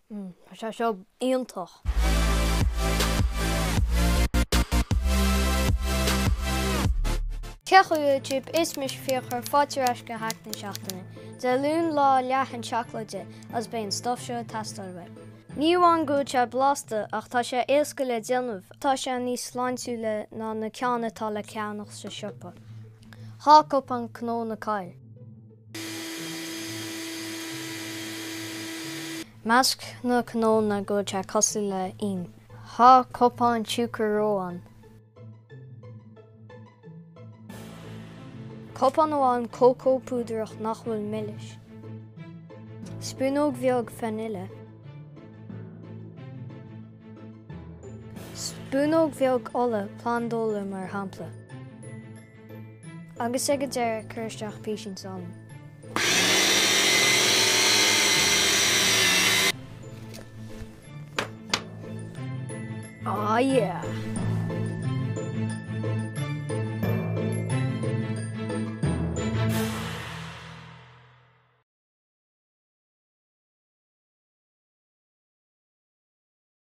Tá sé seo iontach. Cén chaoi a bhfuil sibh? Is mise Fiachra, fáilte ar ais go Hack na Seachtaine. Dé Luain lá leathan seacláide agus beidh an stuif seo ag teastáil uait. Ní amháin go bhfuil sé blasta ach tá sé éasca le déanamh, tá sé níos sláintiúla ná na ceann atá le ceannach sa siopa. 2 cupán cnónna caille. Measc na cnónna go bhfuil sé cosúil le im. 2 cupán siúcra reoite. Cupán amháin cócó púdrach nach bhfuil milis. Spúnóg bheag fanaile. Spúnóg bheag ola plandola mar shampla. Agus ag an deireadh cuir isteach písín salann. Aw yeah!